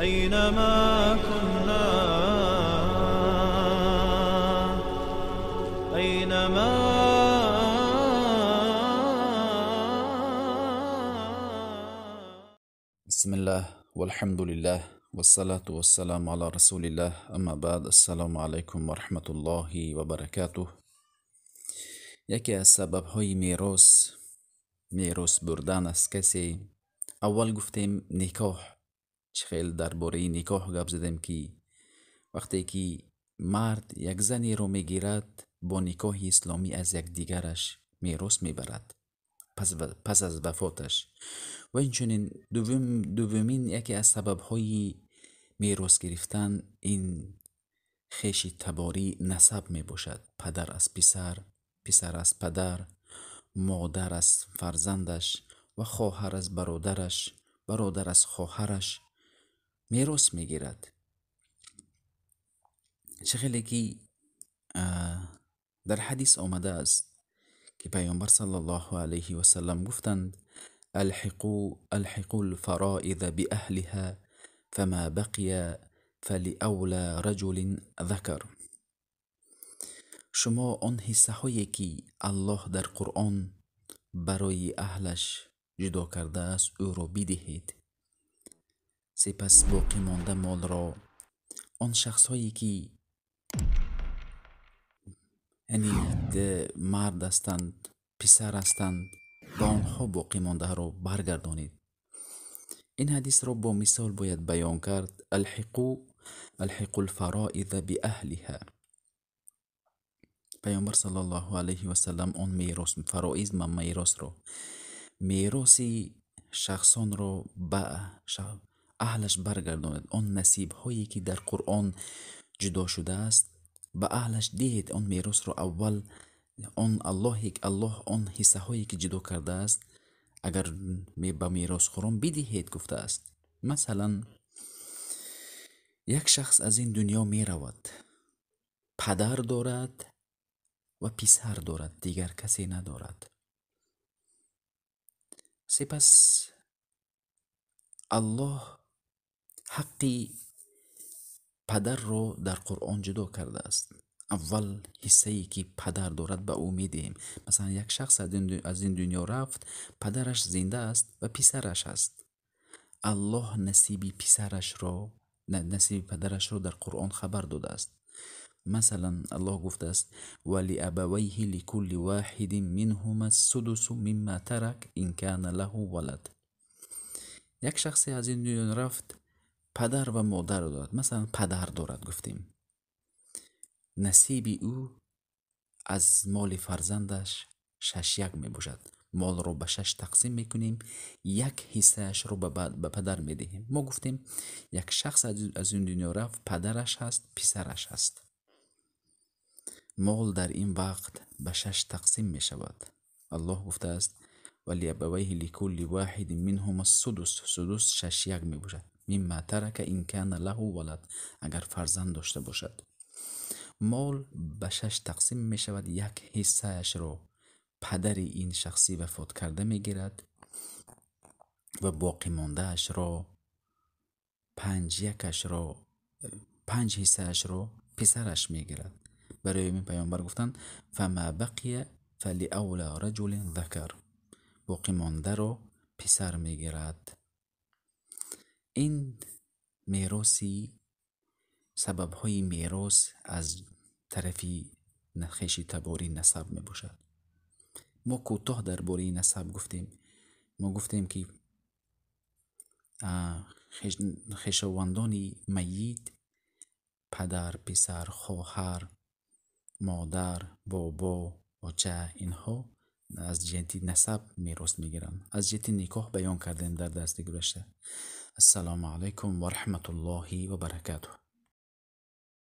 أينما كنا، أينما. بسم الله والحمد لله والصلاة والسلام على رسول الله، اما بعد، السلام علیکم و رحمت الله و برکاته. یکی از سبب‌های میراث بردن از کسی، اول گفتیم نکاح. خیلی درباره نکاح گپ زدیم که وقتی که مرد یک زنی رو میگیرد با نکاح اسلامی از یک دیگرش میراث میبرد پس از وفاتش. و اینچنین دومین یکی از سبب‌های میراث گرفتن این خویش تباری نسب میباشد. پدر از پسر، پسر از پدر، مادر از فرزندش و خواهر از برادرش، برادر از خواهرش میراث میگیرد. چه خیلی که در حدیث آمده است که پیامبر صلی الله علیه و سلم گفتند: الحقوا الفرائض بأهلها فما بقي فلأولى رجل ذکر. شما آن حصه هایی که الله در قرآن برای اهلش جدا کرده است او را بدهید، سپس باقی مانده مال را آن شخص هایی که یعنی مرد هستند، پسر هستند، به آنها باقی مانده را برگردانید. این حدیث را با مثال باید بیان کرد. الحقوا الفرائض بأهلها. پیامبر صلی الله علیه و سلم آن میراث، فرائض و میراث را، میراث شخصان را به اهلش برگرداند. آن نصیب هایی که در قرآن جدا شده است به اهلش دهید. آن میراث را اول آن الله آن حصه هایی که جدا کرده است اگر به میراث خوران بدهید گفته است. مثلا یک شخص از این دنیا می رود، پدر دارد و پسر دارد، دیگر کسی ندارد. سپس الله حقی پدر را در قرآن جدا کرده است. اول حصه ای که پدر دارد به او میدهیم. مثلا یک شخص از این دنیا رفت، پدرش زنده است و پسرش است. الله نصیب پسرش را، نصیب پدرش را در قرآن خبر داده است. مثلا الله گفته است: ولأبویه لکل واحد منهما السدس مما ترک ان کان له ولد. یک شخصی از این دنیا رفت، پدر و مادر دارد. مثلا پدر دارد گفتیم، نصیب او از مال فرزندش 6/1 می باشد. مال را به 6 تقسیم میکنیم، یک حصه اش را به پدر میدهیم. ما گفتیم یک شخص از این دنیا رفت، پدرش هست، پسرش هست. مال در این وقت به 6 تقسیم می شود. الله گفته است: ولأبویه لکل واحد منهما السدس. سدس 6/1 می باشد. مما ترک ان کان له ولد، اگر فرزند داشته باشد. مال به 6 تقسیم می شود، یک حصه اش را پدر این شخصی وفات کرده می گیرد و باقی مانده اش را 5 حصه اش را پسرش می گیرد. برای این پیامبر گفتند: فما بقی فلأولی رجل ذکر. باقی مانده را پسر می گیرد. این میراثی، سبب‌های میراث از طرف خویش تباری نسب می باشد. ما کوتاه درباره نسب گفتیم. ما گفتیم که خویشاوندان میت، پدر، پسر، خواهر، مادر، بابا، آچه، اینها از جهت نسب میراث میگیرند. از جهت نکاح بیان کردیم در درس گذشته. السلام علیکم و رحمت الله و برکاته.